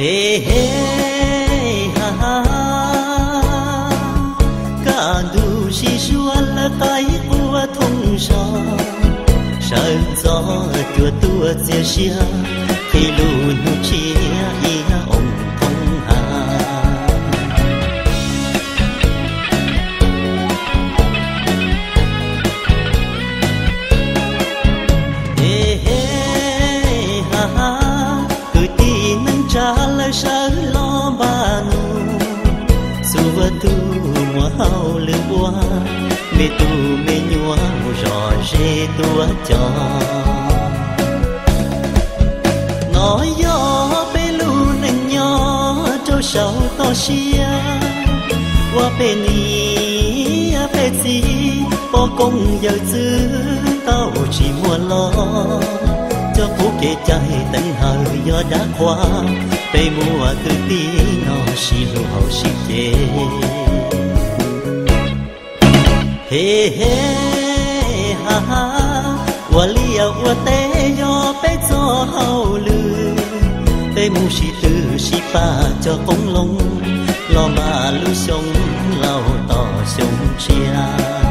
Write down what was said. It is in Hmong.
He he ha ha, kaj ntug sib zuag lawv qaib qua thoob zog, sawv ntxov cuag tuaj txias siab, qhib lub hnub tshiab ib oo thoob hav. He he ha ha, kwv tij neej tsa lawv sawv los npaj nug, txhua tus muaj hauj lwm ua, me tus me nyuam mus zom zeb tuaj cog. No yog peb lub neej nyob rau saum toj siab, ua peb niam peb txiv poj koob yawm txwv tau tsis muaj los, cov qub kev cai teev hawm yog dab qhuas, peb muaj kwv tij no sib hlub hauv sib ce. He he ha ha, ua liaj ua teb yog peb txoj hauj lwm, peb mus sib twv sib pab cog qoob loo, los npaj lub xyoo laus tos xyoo tshiab.